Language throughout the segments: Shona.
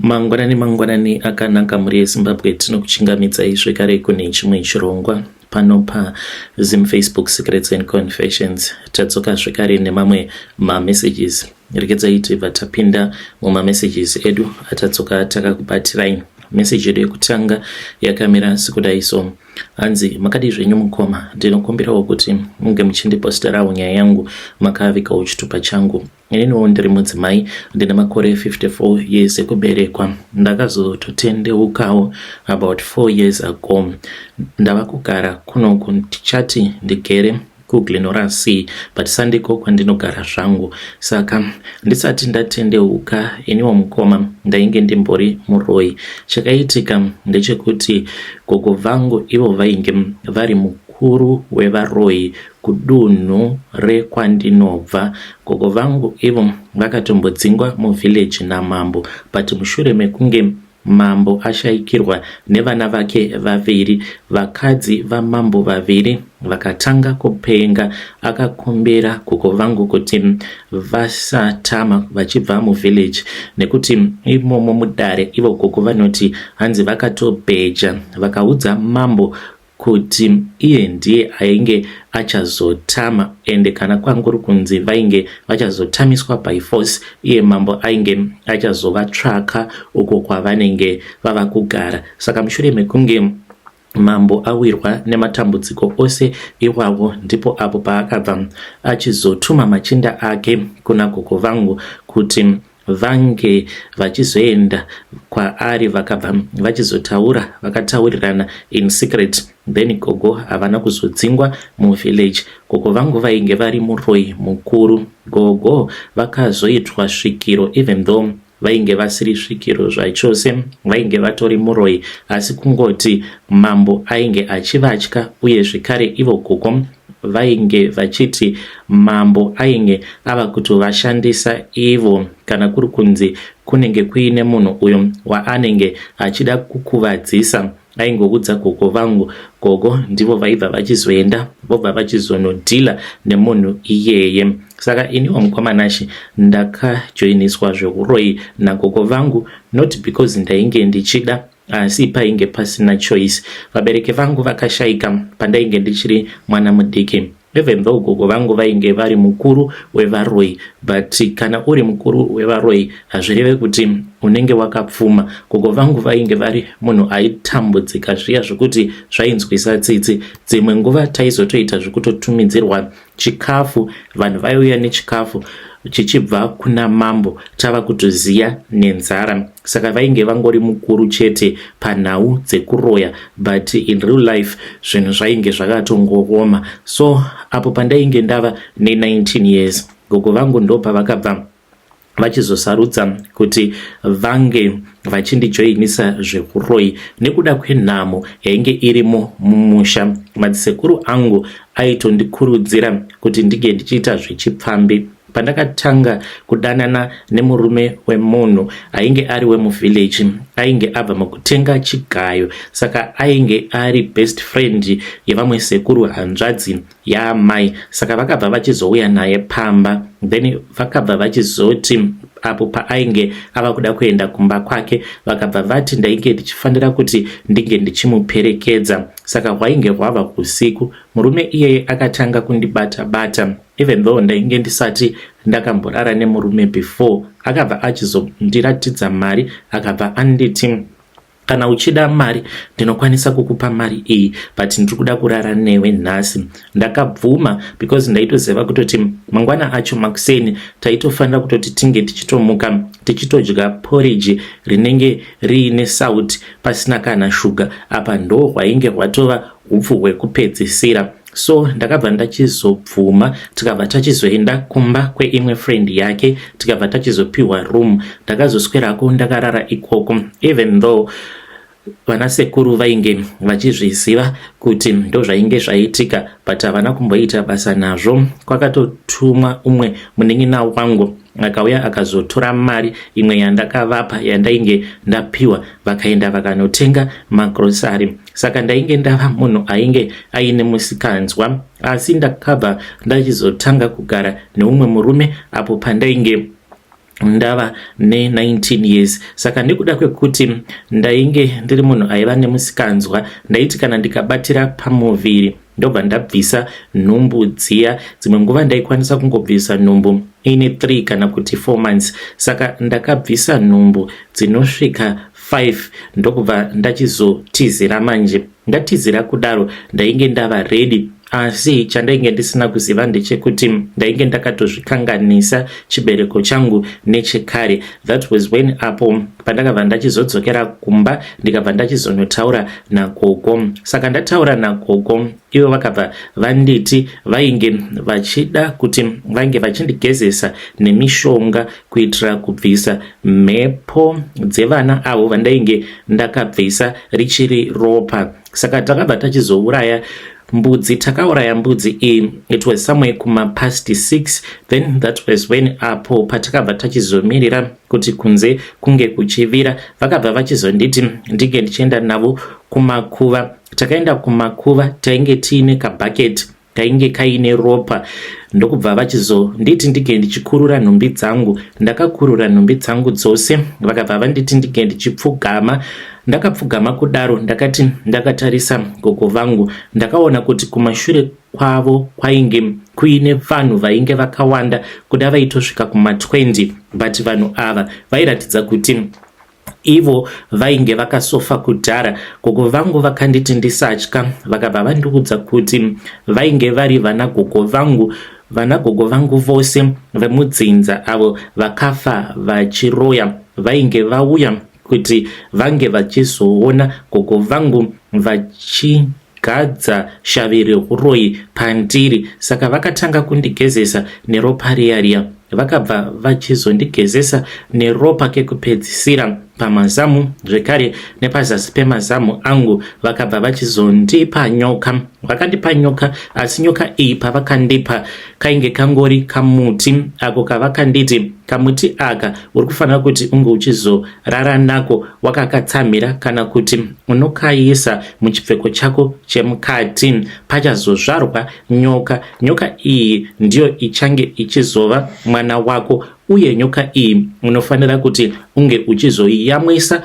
Mangwanani mangwanani akanaka mhuri yeZimbabwe, tinokuchingamidzai zvekare kune chimwe chirongwa pano paZim Facebook Secrets and Confessions. Tadzoka zvekare nemamwe mamessages. Regedzai tibva tapinda mumamessages edu atadzoka takakubatirai. Message yedu yekutanga yakamira sekudai so. Hanzi makadii zvenyu mukoma, ndinokumbirawo kuti munge muchindiposterawo nyaya yangu makavigawo chitupa changu. Ininiwo ndiri mudzimai ndine makore 54 years ekuberekwa. Ndakazototendeukawo about 4 years ago. Ndava kugara kunoku ndichati ndigere kuGlenora C but sandiko kwandinogara zvangu. Saka ndisati ndatendeuka iniwo mukoma ndainge ndimbori muroyi. Chakaitika ndechekuti gogo vangu ivo vainge vari mukuru wevaroyi Kudunhu rekwandinobva, gogo vangu ivo vakatombodzingwa muvillage namambo but mushure mekunge mambo ashaikirwa nevana vake vaviri, vakadzi vamambo vaviri vakatanga kupenga. Akakumbira gogo vangu kuti vasatama vachibva muvillage nekuti imomo mudare ivo gogo vanoti hanzi vakatobheja vakaudza mambo kuti iye ndiye ainge achazotama ende kana kwanguri kunzi vainge vachazotamiswa by force iye mambo ainge achazovatsvaka uko kwavanenge vava kugara. Saka mushure mekunge mambo awirwa nematambudziko ose iwawo ndipo apo paakabva achizotuma machinda ake kuna gogo vangu kuti Vange vachizoenda kwaari vakabva vachizotaura vakataurirana in secret then gogo havana kuzodzingwa muvillage. Gogo vangu vainge vari muroyi mukuru. Gogo vakazoitwa svikiro even though vainge vasiri svikiro zvachose vainge vatori muroyi asi kungoti mambo ainge achivatya uye zvekare ivo gogo Vainge vachiti mambo ainge ava kutovashandisa ivo kana kuri kunzi kunenge kuine munhu uyo waanenge achida kukuvadzisa aingoudza gogo vangu. Gogo ndivo vaibva vachizoenda vobva vachizonodealer nemunhu iyeye. Saka iniwo mukoma Nashy ndakajoiniswa zvehuroyi nagogo vangu not because ndainge ndichida asi painge pasina choice. Vabereki vangu vakashaika pandainge ndichiri mwana mudiki. Even though gogo vangu vainge vari mukuru wevaroyi but kana uri mukuru wevaroyi hazvireve kuti unenge wakapfuma. Gogo vangu vainge vari munhu aitambudzika zviya zvekuti zvainzwisa tsitsi. Dzimwe nguva taizotoita zvekutotumidzirwa Chikafu, vanhu vaiuya nechikafu chichibva kuna mambo tava kutoziya nenzara. Saka vainge vangori mukuru chete panhau dzekuroya but in real life zvinhu zvainge zvakatongooma. So apo pandainge ndava ne 19 years gogo vangu ndopavakabva vachizosarudza kuti vange vachindijoinisa zveuroyi nekuda kwenhamo yainge irimo mumusha. Madzisekuru angu aitondikurudzira kuti ndinge ndichiita zvechipfambi. Pandakatanga kudanana nemurume wemunhu ainge ari wemuvillage ainge abva mukutenga chigayo saka ainge ari best friend yevamwe sekuru hanzvadzi yaamai saka vakabva vachizouya naye pamba then vakabva vachizoti apo paainge ava kuda kuenda kumba kwake vakabva vati ndainge ndichifanira kuti ndinge ndichimuperekedza saka hwainge hwava usiku murume iyeye akatanga kundibata bata even though ndainge ndisati ndakamborara nemurume before akabva achizondiratidza mari akabva anditi Kana uchida mari ndinokwanisa kukupa mari iyi but ndiri kuda kurara newe nhasi. Ndakabvuma because ndaitoziva kutoti mangwana acho makuseni taitofanira kutoti tinge tichitomuka tichitodya porridge rinenge riine sauti pasina kana shuga apa ndo hwainge hwatova hupfu hwekupedzisira. So ndakabva ndachizobvuma tikabva tachizoenda kumba kweimwe friend yake tikabva tachizopiwa room. Ndakazoswerako ndakarara ikoko even though vanasekuru vainge vachizviziva kuti ndozvainge zvaitika but havana kumboita basa nazvo. Kwakatotumwa umwe munin'ina wangu akauya akazotora mari imwe yandakavapa yandainge ndapiwa vakaenda vakanotenga magrosari saka ndainge ndava munhu ainge aine musikanzwa asi ndakabva ndachizotanga kugara neumwe murume apo pandainge Ndava ne19 years, saka nekuda kwekuti ndainge ndiri munhu aiva nemusikanzwa, ndaiti kana ndikabatira pamuviri ndobva ndabvisa nhumbu dziya. Dzimwe nguva ndaikwanisa kungobvisa nhumbu ine 3 kana kuti 4 months. Saka ndakabvisa nhumbu dzinosvika 5, ndokubva ndachizotizira. Manje ndatizira kudaro, ndainge ndava ready, asi chandainge ndisina kuziva ndechekuti ndainge ndakatozvikanganisa chibereko changu nechekare. That was when apo pandakabva ndachizodzokera kumba, ndikabva ndachizonotaura nagogo. Saka ndataura nagogo, ivo vakabva vanditi vainge vachida kuti vainge vachindigezesa nemishonga kuitira kubvisa mhepo dzevana avo vandainge ndakabvisa richiri ropa. Saka takabva tachizouraya mbudzi. Takauraya mbudzi iyi, it was somewhere kumapast 6. Then that was when apo patakabva tachizomirira kuti kunze kunge kuchivira. Vakabva vachizonditi ndinge ndichienda navo kumakuva. Takaenda kumakuva, tainge tiine kabhaketi kainge kaine ropa, ndokubva vachizonditi ndinge ndichikurura nhumbi dzangu. Ndakakurura nhumbi dzangu dzose. Vakabva vanditi ndinge ndichipfugama. Ndakapfugama kudaro, ndakati ndakatarisa gogo vangu, ndakaona kuti kumashure kwavo kwainge kuine vanhu vainge vakawanda, kuda vaitosvika kuma20, but vanhu ava vairatidza kuti ivo vainge vakasofa kudhara. Gogo vangu vakanditi ndisatya. Vakabva vandiudza kuti vainge vari vanagogo vangu, vanagogo vangu vose vemudzinza avo vakafa vachiroya, vainge vauya kuti vange vachizoona gogo vangu vachigadza shavi reuroyi pandiri. Saka vakatanga kundigezesa neropa riya riya. Vakabva vachizondigezesa neropa kekupedzisira pamazamu, zvekare nepazasi pemazamu angu. Vakabva vachizondipa nyoka. Vakandipa nyoka, asi nyoka iyi pavakandipa kainge kangori kamuti ako kavakanditi, "Kamuti aka uri kufanira kuti unge uchizorara nako wakakatsamhira, kana kuti unokaisa muchipfeko chako chemukati. Pachazozvarwa nyoka, nyoka iyi ndiyo ichange ichizova mwana wako, uye nyoka iyi unofanira kuti unge uchizoiyamwisa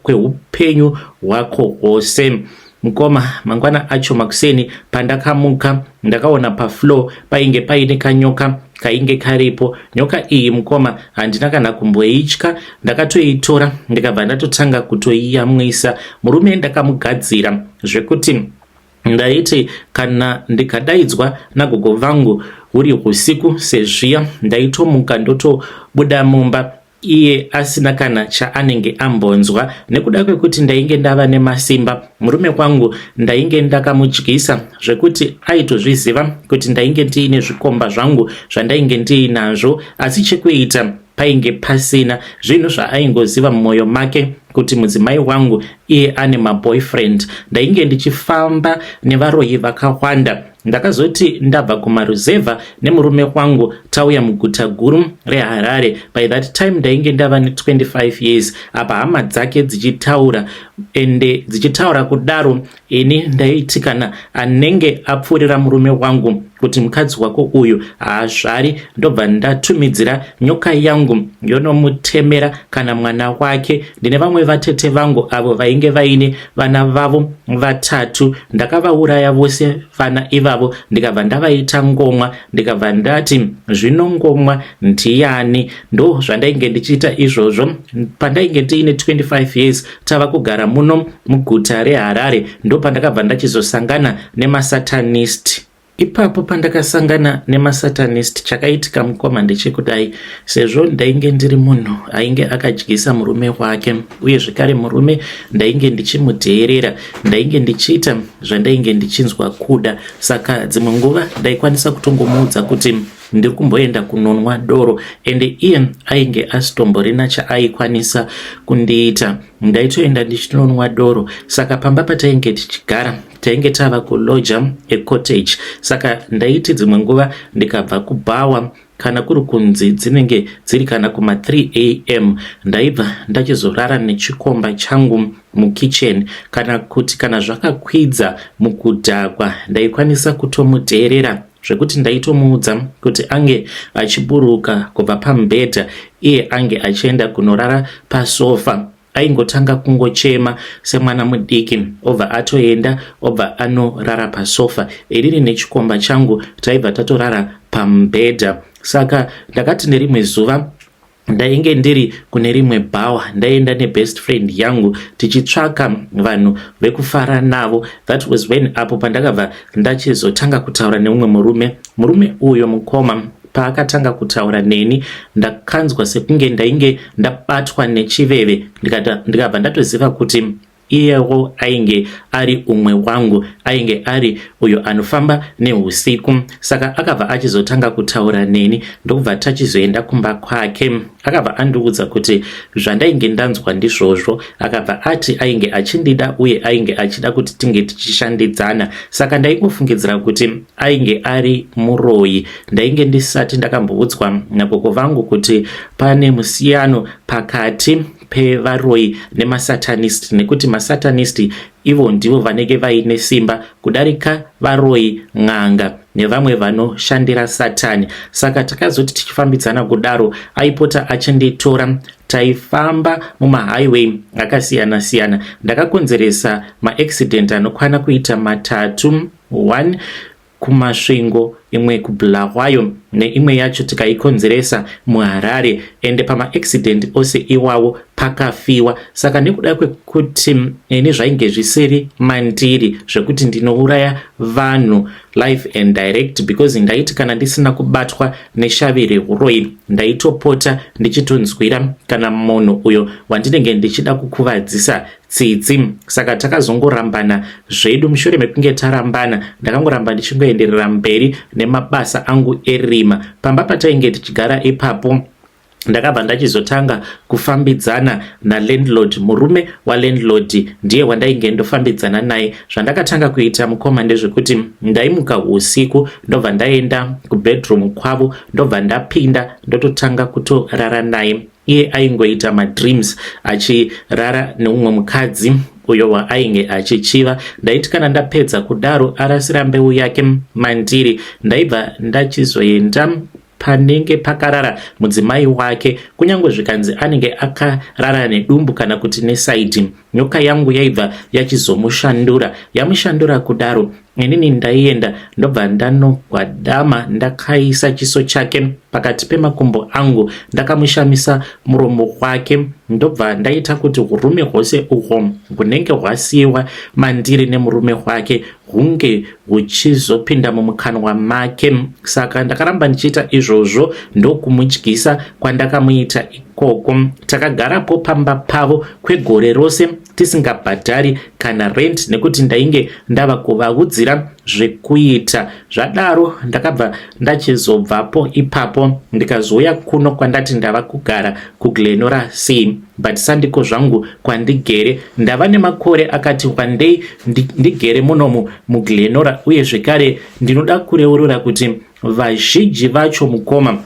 kweupenyu hwako hwose." Mukoma, mangwana acho makuseni pandakamuka, ndakaona pafloor painge paine kanyoka kainge karipo. Nyoka iyi, mukoma, handina kana kumboitya. Ndakatoitora, ndikabva ndatotanga kutoiyamwisa. Murume ndakamugadzira zvekuti ndaiti kana ndikadaidzwa nagogo vangu huri usiku sezviya, ndaitomuka ndotobuda mumba iye asina kana chaanenge ambonzwa, nekuda kwekuti ndainge ndava nemasimba. Murume wangu ndainge ndakamudyisa zvekuti aitozviziva kuti ndainge ndiine zvikomba zvangu zvandainge ndiinazvo, asi chekuita painge pasina. Zvinhu zvaaingoziva mumwoyo make kuti mudzimai wangu iye ane maboyfriend. Ndainge ndichifamba nevaroyi vakawanda. Ndakazoti ndabva kumaruzevha nemurume wangu, tauya muguta guru reHarare, by that time ndainge ndava ne25 years. Apa hama dzake dzichitaura, ende dzichitaura kudaro, ini ndaiti kana anenge apfuurira murume wangu kuti mukadzi wako uyu haazvari, ndobva ndatumidzira nyoka yangu yonomutemera kana mwana wake. Ndine vamwe vatete vangu avo vainge vaine vana vavo vatatu. Ndakavauraya vose vana ivavo, ndikabva ndavaita ngomwa, ndikabva ndati zvino ngomwa ndiani? Ndo zvandainge ndichiita izvozvo pandainge ndiine 25 years. Tava kugara muno muguta reHarare, ndo pandakabva ndachizosangana nemasatanist. Ipapo pandakasangana nemasatanist, chakaitika, mukoma, ndechekudai: sezvo ndainge ndiri munhu ainge akadyisa murume wake, uye zvekare murume ndainge ndichimudheerera, ndainge ndichiita zvandainge ndichinzwa kuda, saka dzimwe nguva ndaikwanisa kutongomuudza kuti ndiri kumboenda kunonwa doro, ende iye ainge asitomborina chaaikwanisa kundiita. Ndaitoenda ndichinonwa doro. Saka pamba patainge tichigara, tainge tava kuloja ecottage, saka ndaiti dzimwe nguva ndikabva kubhawa, kana kuri kunzi dzinenge dziri kana kuma3 am, ndaibva ndachizorara nechikomba changu mukicheni, kana kuti kana zvakakwidza mukudhakwa, ndaikwanisa kutomudheerera. Zvekuti ndaitomuudza kuti ange achiburuka kubva pamubhedha iye ange achienda kunorara pasofa. Aingotanga kungochema semwana mudiki obva atoenda obva anorara pasofa. Inini nechikomba changu taibva tatorara pamubhedha. Saka ndakati nerimwe zuva ndainge ndiri kune rimwe bhawa, ndaenda nebest friend yangu tichitsvaka vanhu vekufara navo. That was when apo pandakabva ndachizotanga kutaura neumwe murume. Murume uyo mukoma, paakatanga kutaura neni ndakanzwa sekunge ndainge ndabatwa nechiveve, ndikabva ndatoziva kuti iyewo ainge ari umwe wangu, ainge ari uyo anofamba neusiku. Saka akabva achizotanga kutaura neni, ndokubva tachizoenda kumba kwake. Akabva andiudza kuti zvandainge ndanzwa ndizvozvo. Akabva ati ainge achindida uye ainge achida kuti tinge tichishandidzana. Saka ndaingofungidzira kuti ainge ari muroyi. Ndainge ndisati ndakamboudzwa nagogo vangu kuti pane musiyano pakati pevaroyi nemasatanist, nekuti masatanist ivo ndivo vanenge vaine simba kudarika varoyi, n'anga nevamwe vanoshandira Satani. Saka takazoti tichifambidzana kudaro, aipota achinditora, taifamba mumahighway akasiyana siyana. Ndakakonzeresa maaccident anokwana kuita matatu, one kuMasvingo, imwe kuBulawayo, neimwe yacho tikaikonzeresa muHarare, ende pamaaccident ose iwawo pakafiwa. Saka nekuda kwekuti ini zvainge zvisiri mandiri zvekuti ndinouraya vanhu life and direct, because ndaiti kana ndisina kubatwa neshavi reuroyi ndaitopota ndichitonzwira kana munhu uyo wandinenge ndichida kukuvadzisa tsitsi. Saka takazongorambana zvedu. Mushure mekunge tarambana, ndakangoramba ndichingoenderera mberi nemabasa angu erima. Pamba patainge tichigara ipapo, ndakabva ndachizotanga kufambidzana nalandlord. Murume walandlord ndiye wandainge ndofambidzana naye. Zvandakatanga kuita mukoma ndezvekuti ndaimuka usiku, ndobva ndaenda kubedroom kwavo, ndobva ndapinda, ndototanga kutorara naye. Iye aingoita madreams achirara neumwe mukadzi uyo waainge achichiva. Ndaiti kana ndapedza kudaro, arasira mbeu yake mandiri, ndaibva ndachizoenda panenge pakarara mudzimai wake. Kunyange zvikanzi anenge akarara nedumbu kana kuti nesaidi, nyoka yangu yaibva yachizomushandura. Yamushandura kudaro, inini ndaienda ndobva ndanogwadama ndakaisa chiso chake pakati pemakumbo angu, ndakamushamisa muromo wake, ndobva ndaita kuti urume hwose uhwo hunenge hwasiyiwa mandiri nemurume wake hunge huchizopinda mumukanwa make. Saka ndakaramba ndichiita izvozvo ndokumudyisa kwandakamuita ikoko. Takagarapo pamba pavo kwegore rose tisingabhadhari kana rent, nekuti ndainge ndava kuvaudzira zvekuita. Zvadaro ndakabva ndachizobvapo ipapo, ndikazouya kuno kwandati ndava kugara kuGlenora C, but sandiko zvangu kwandigere. Ndava nemakore akati wandei ndigere munomu muGlenora. Uye zvekare ndinoda kureurura kuti vazhinji vacho mukoma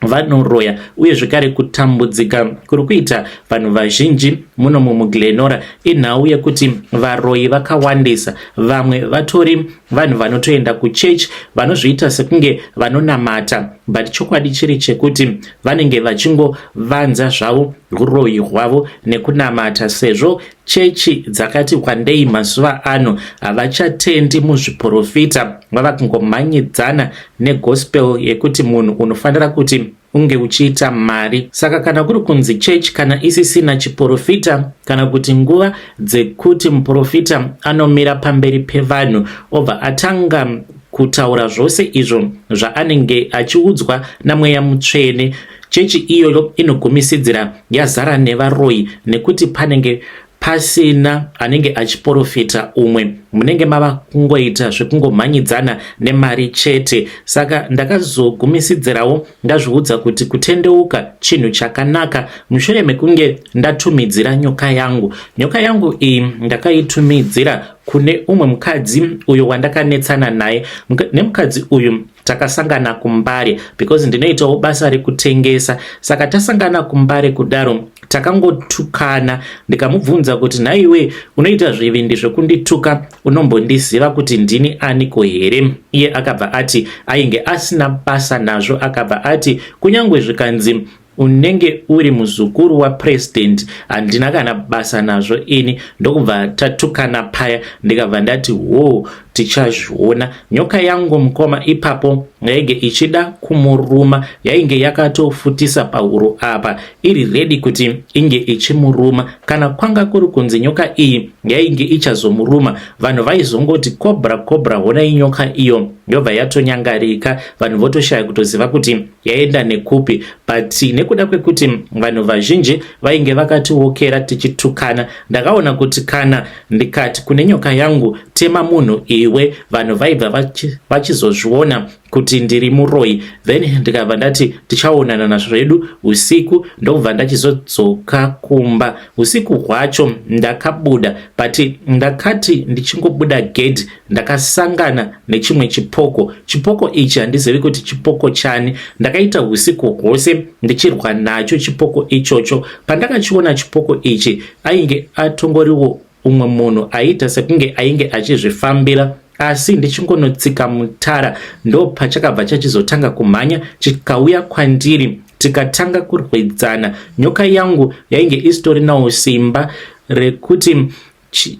vanoroya, uye zvekare kutambudzika kuri kuita vanhu vazhinji munomu muGlenora inhau yekuti varoyi vakawandisa. Vamwe vatori vanhu vanotoenda kuchechi, vanozviita sekunge vanonamata, but chokwadi chiri chekuti vanenge vachingovanza zvavo uroyi hwavo nekunamata, sezvo chechi dzakati wandei mazuva ano havachatendi muzviprofita, vava kungomhanyidzana negospel yekuti munhu unofanira kuti unge uchiita mari. Saka kana kuri kunzi chechi kana isisina chiprofita, kana kuti nguva dzekuti muprofita anomira pamberi pevanhu obva atanga kutaura zvose izvo zvaanenge achiudzwa naMweya Mutsvene, chechi iyoyo inogumisidzira yazara nevaroyi, nekuti panenge pasina anenge achiprofita umwe, munenge mava kungoita zvekungomhanyidzana nemari chete. Saka ndakazogumisidzirawo ndazviudza kuti kutendeuka chinhu chakanaka mushure mekunge ndatumidzira nyoka yangu. Nyoka yangu iyi ndakaitumidzira kune umwe mukadzi uyo wandakanetsana naye. Nemukadzi uyu takasangana kuMbare, because ndinoitawo basa rekutengesa. Saka tasangana kuMbare kudaro, Takangotukana ndikamubvunza kuti nhaiwe unoita zvivindi zvekundituka unombondiziva kuti ndini aniko here? Iye akabva ati ainge asina basa nazvo akabva ati kunyange zvikanzi unenge uri muzukuru wapresident handina kana basa nazvo ini ndokubva tatukana paya ndikabva ndati hoo tichazviona nyoka yangu mukoma ipapo yainge ichida kumuruma yainge yakatofutisa pahuro apa iri redi kuti inge ichimuruma kana kwanga kuri kunzi nyoka iyi yainge ichazomuruma vanhu vaizongoti cobra cobra honai nyoka iyo yobva yatonyangarika vanhu votoshaya kutoziva kuti yaenda nekupi but nekuda kwekuti vanhu vazhinji vainge vakatiwokera tichitukana ndakaona kuti kana ndikati kune nyoka yangu tema munhu iwe vanhu vaibva vachizozviona kuti ndiri muroyi then ndikabva ndati tichaonana nazvedu usiku ndokubva ndachizodzoka kumba usiku hwacho ndakabuda but ndakati ndichingobuda gedhi ndakasangana nechimwe chipoko chipoko ichi handizivi kuti chipoko chani ndakaita usiku hwose ndichirwa nacho chipoko ichocho pandakachiona chipoko ichi ainge atongoriwo umwe munhu aiita sekunge ainge achizvifambira asi ndichingonotsika mutara ndopachakabva chachizotanga kumhanya chikauya kwandiri tikatanga kurwedzana nyoka yangu yainge isitorinawo simba rekuti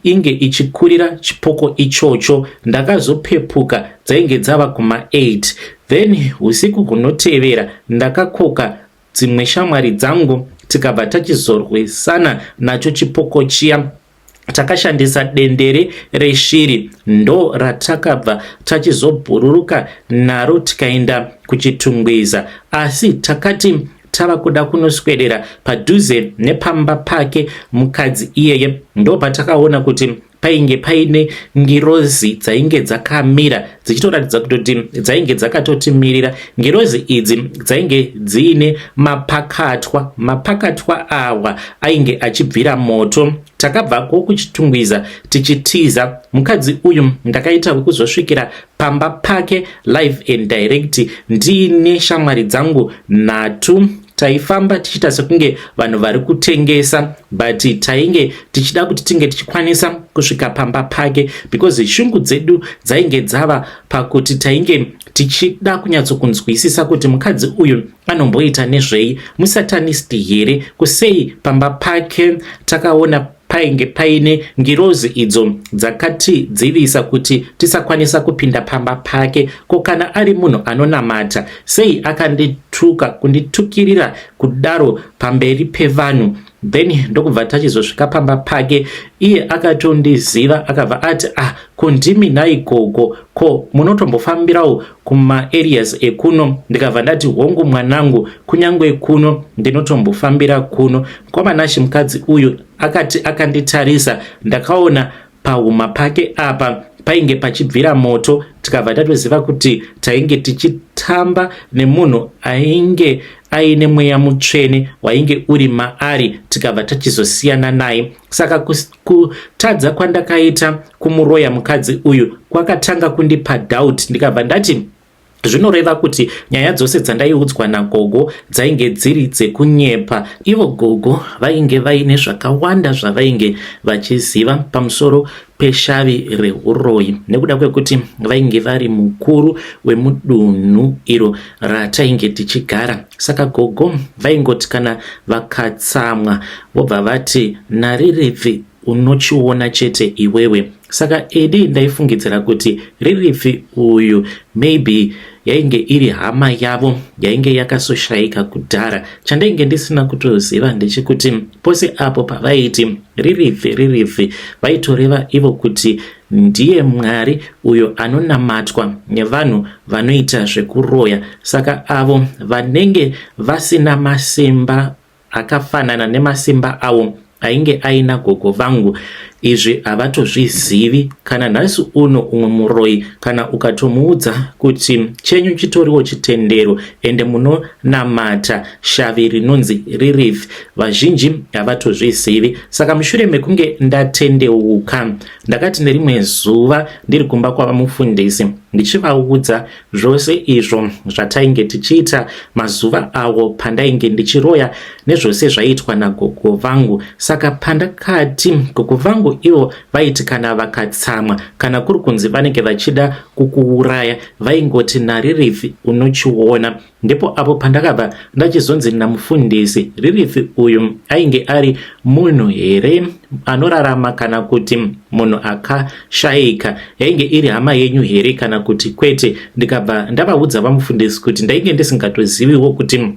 inge ichikurira chipoko ichocho ndakazopepuka dzainge dzava kuma8 then usiku hunotevera ndakakoka dzimwe shamwari dzangu tikabva tachizorwisana nacho chipoko chiya takashandisa dendere reshiri ndo ratakabva tachizobhururuka naro tikaenda kuchitungwiza asi takati tava kuda kunoswedera padhuze nepamba pake mukadzi iyeye ndo patakaona kuti painge paine ngirozi dzainge dzakamira dzichitoratidza kutoti dzainge dzakatotimirira ngirozi idzi dzainge dziine mapakatwa mapakatwa awa ainge achibvira moto takabvako kuchitungwiza tichitiza mukadzi uyu ndakaita wekuzosvikira pamba pake live and direct ndiine shamwari dzangu nhatu taifamba tichiita sekunge vanhu vari kutengesa but tainge tichida kuti tinge tichikwanisa kusvika pamba pake because shungu dzedu dzainge dzava pakuti tainge tichida kunyatsokunzwisisa kuti mukadzi uyu anomboita nezvei musatanist here kusei pamba pake takaona painge paine ngirozi idzo dzakatidzivisa kuti tisakwanisa kupinda pamba pake ko kana ari munhu anonamata sei akandituka kunditukirira kudaro pamberi pevanhu then ndokubva tachizosvika pamba pake iye akatondiziva akabva ati ah ko ndimi nhai gogo ko munotombofambirawo kumaareas ekuno ndikabva ndati hongu mwanangu kunyange kuno ndinotombofambira kuno mukoma mukadzi uyu akati akanditarisa ndakaona pahuma pake apa painge pachibvira moto tikabva tatoziva kuti tainge tichitamba nemunhu ainge aine mweya mutsvene wainge uri maari tikabva tachizosiyana naye saka kutadza kwandakaita kumuroya mukadzi uyu kwakatanga kundipa doubt ndikabva ndati zvinoreva kuti nyaya dzose dzandaiudzwa nagogo dzainge dziri dzekunyepa ivo gogo vainge vaine zvakawanda zvavainge vachiziva pamusoro peshavi reuroyi nekuda kwekuti vainge vari mukuru wemudunhu iro ratainge tichigara saka gogo vaingoti kana vakatsamwa vobva vati nariribvi unochiona chete iwewe saka edi ndaifungidzira kuti ririfi uyu maybe yainge iri hama yavo yainge yakasoshayika kudhara chandainge ndisina kutoziva ndechekuti pose apo pavaiti ririfi ririfi vaitoreva ivo kuti ndiye mwari uyo anonamatwa nevanhu vanoita zvekuroya saka avo vanenge vasina masimba akafanana nemasimba awo ainge aina gogo vangu Izvi havatozvizivi kana nhasi uno. Umwe muroyi kana ukatomuudza kuti chenyu chitoriwo chitendero ende munonamata shavi rinonzi Lilith, vazhinji havatozvizivi. Saka mushure mekunge ndatendeuka, ndakati nerimwe zuva ndiri kumba kwavamufundisi ndichivaudza zvose izvo zvatainge tichiita mazuva awo pandainge ndichiroya nezvose zvaiitwa nagogo vangu. Saka pandakati gogo vangu ivo vaiti kana vakatsamwa, kana kuri kunzi vanenge vachida kukuuraya, vaingoti naRirifi unochiona. Ndipo apo pandakabva ndachizonzi namufundisi, Ririfi uyu ainge ari munhu here anorarama kana kuti munhu akashaika? Yainge iri hama yenyu here kana kuti kwete? Ndikabva ndavaudza vamufundisi kuti ndainge ndisingatoziviwo kuti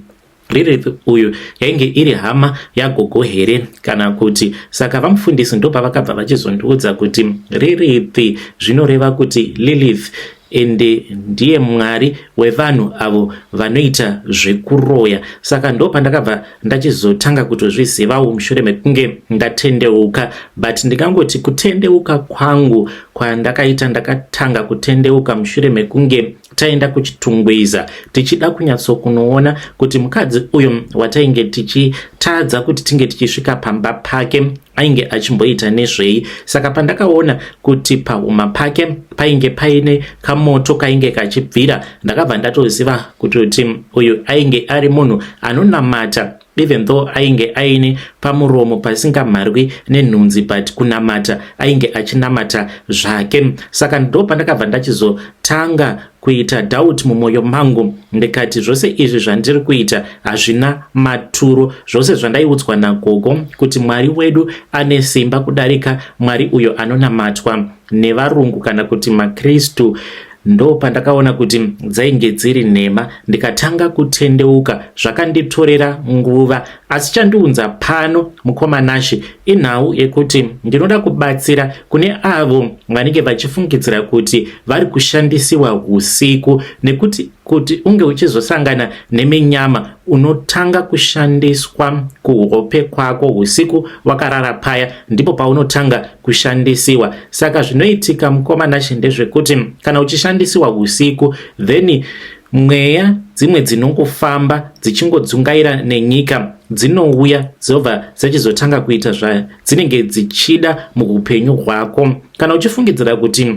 Lilith uyu yainge iri hama yagogo here kana kuti. Saka vamufundisi ndopavakabva vachizondiudza kuti Lilith zvinoreva kuti Lilith, ende ndiye mwari wevanhu avo vanoita zvekuroya. Saka ndopandakabva ndachizotanga kutozvizivawo mushure mekunge ndatendeuka. But ndingangoti kutendeuka kwangu kwandakaita, ndakatanga kutendeuka mushure mekunge taenda kuChitungwiza tichida kunyatsokunoona kuti mukadzi uyu watainge tichitadza kuti tinge tichisvika pamba pake ainge achimboita nezvei. Saka pandakaona kuti pahuma pake painge paine kamoto kainge kachibvira, ndakabva ndatoziva kutoti uyu ainge ari munhu anonamata. Even though ainge aine pamuromo pasingamharwi nenhunzi, but kunamata ainge achinamata zvake. Saka ndo pandakabva ndachizotanga kuita doubt mumwoyo mangu, ndikati zvose izvi zvandiri kuita hazvina maturo. Zvose zvandaiudzwa nagogo kuti Mwari wedu ane simba kudarika Mwari uyo anonamatwa nevarungu kana kuti maKristu, ndo pandakaona kuti dzainge dziri nhema, ndikatanga kutendeuka. Zvakanditorera nguva, asi chandiunza pano, mukoma Nashe, inhau yekuti ndinoda kubatsira kune avo vanenge vachifungidzira kuti vari kushandisiwa usiku, nekuti kuti unge uchizosangana neminyama unotanga kushandiswa kuhope kwako usiku wakarara paya, ndipo paunotanga kushandisiwa. Saka zvinoitika, mukoma Nashe, ndezvekuti kana uchishandisiwa usiku, then mweya dzimwe dzinongofamba dzichingodzungaira nenyika dzinouya dzobva dzachizotanga kuita zvadzinenge dzichida muupenyu hwako. Kana uchifungidzira kuti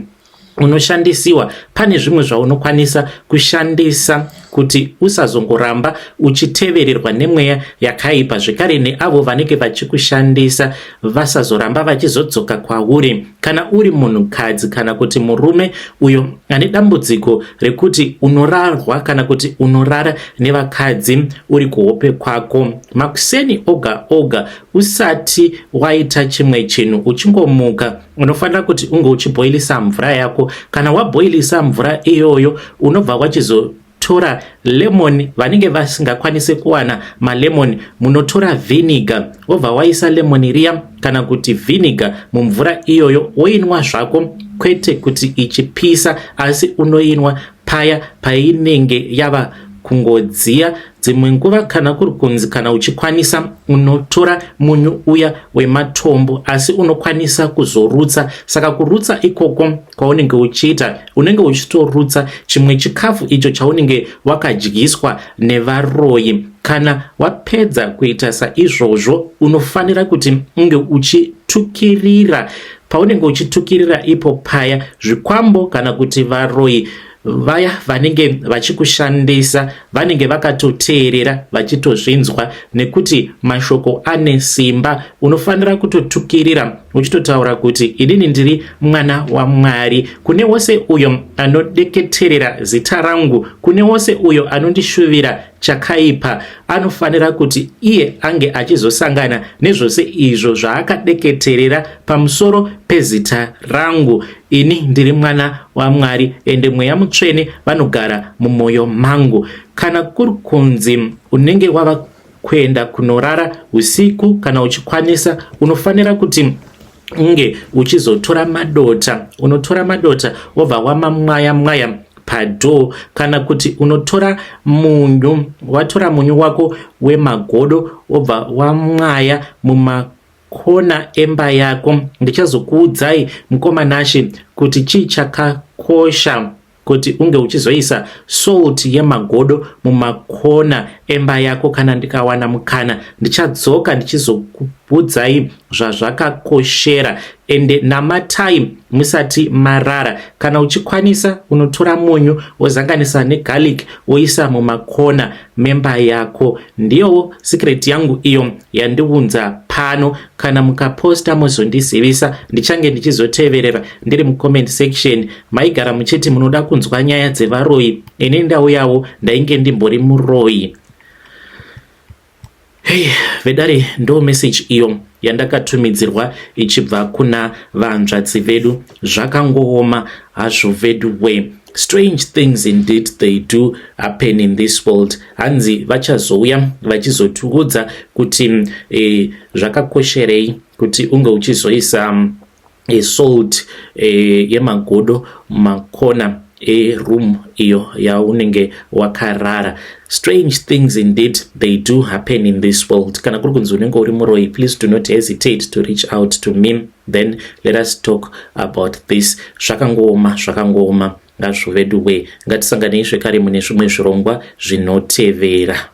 unoshandisiwa, pane zvimwe zvaunokwanisa kushandisa kuti usazongoramba uchitevererwa nemweya yakaipa, zvekare neavo vanenge vachikushandisa vasazoramba vachizodzoka kwauri. Kana uri munhukadzi kana kuti murume uyo ane dambudziko rekuti unorarwa kana kuti unorara nevakadzi uri kuhope kwako, makuseni oga oga usati waita chimwe chinhu, uchingomuka unofanira kuti unge uchibhoilisa mvura yako. Kana wabhoilisa mvura iyoyo, unobva wachizotora lemon. Vanenge vasingakwanisi kuwana malemon, munotora vinegar, wobva waisa lemon riya kana kuti vinegar mumvura iyoyo, woinwa zvako, kwete kuti ichipisa, asi unoinwa paya painenge yava kungodziya. Dzimwe nguva kana kuri kunzi kana uchikwanisa, unotora munyu uya wematombo, asi unokwanisa kuzorutsa. Saka kurutsa ikoko kwaunenge uchiita, unenge uchitorutsa chimwe chikafu icho chaunenge wakadyiswa nevaroyi. Kana wapedza kuita saizvozvo, unofanira kuti unge uchitukirira. Paunenge uchitukirira ipo paya, zvikwambo kana kuti varoyi vaya vanenge vachikushandisa vanenge vakatoteerera vachitozvinzwa, nekuti mashoko ane simba. Unofanira kutotukirira uchitotaura kuti inini ndiri mwana waMwari, kune wose uyo anodeketerera zita rangu, kune wose uyo anondishuvira chakaipa, anofanira kuti iye ange achizosangana nezvose izvo zvaakadeketerera pamusoro pezita rangu. Ini ndiri mwana waMwari, ende Mweya Mutsvene vanogara mumwoyo mangu. Kana kuri kunzi unenge wava kuenda kunorara usiku, kana uchikwanisa, unofanira kuti unge uchizotora madota. Unotora madota wobva wamamwaya mwaya padhoo, kana kuti unotora munyu, watora munyu wako wemagodo wobva wamwaya muma mumakona emba yako. Ndichazokuudzai, mukoma Nashe, kuti chii chakakosha kuti unge uchizoisa salt yemagodo mumakona emba yako. Kana ndikawana mukana, ndichadzoka ndichizokuudzai zvazvakakoshera. Ende namatai musati marara. Kana uchikwanisa, unotora munyu wozanganisa negarlic, woisa mumakona memba yako. Ndiyowo secret yangu iyo yandiunza pano. Kana mukaposta, muzondizivisa, ndichange ndichizoteverera ndiri mucomment section. Maigara muchiti munoda kunzwa nyaya dzevaroyi, ini ndauyawo, ndainge ndimbori muroyi. Hei vedare, ndo message iyo yandakatumidzirwa ichibva kuna vanzvadzi vedu. Zvakangooma hazvo vedu we. Strange things indeed, they do happen in this world. Hanzi vachazouya vachizotiudza kuti zvakakosherei kuti unge uchizoisa salt yemagodo mumakona eroom iyo yaunenge wakarara. Strange things indeed, they do happen in this world. Kana kuri kunzi unenge uri muroyi, please do not hesitate to reach out to me, then let us talk about this. Zvakangooma, zvakangooma ngazvo vedu we. Ngatisanganei zvekare mune zvimwe zvirongwa zvinotevera.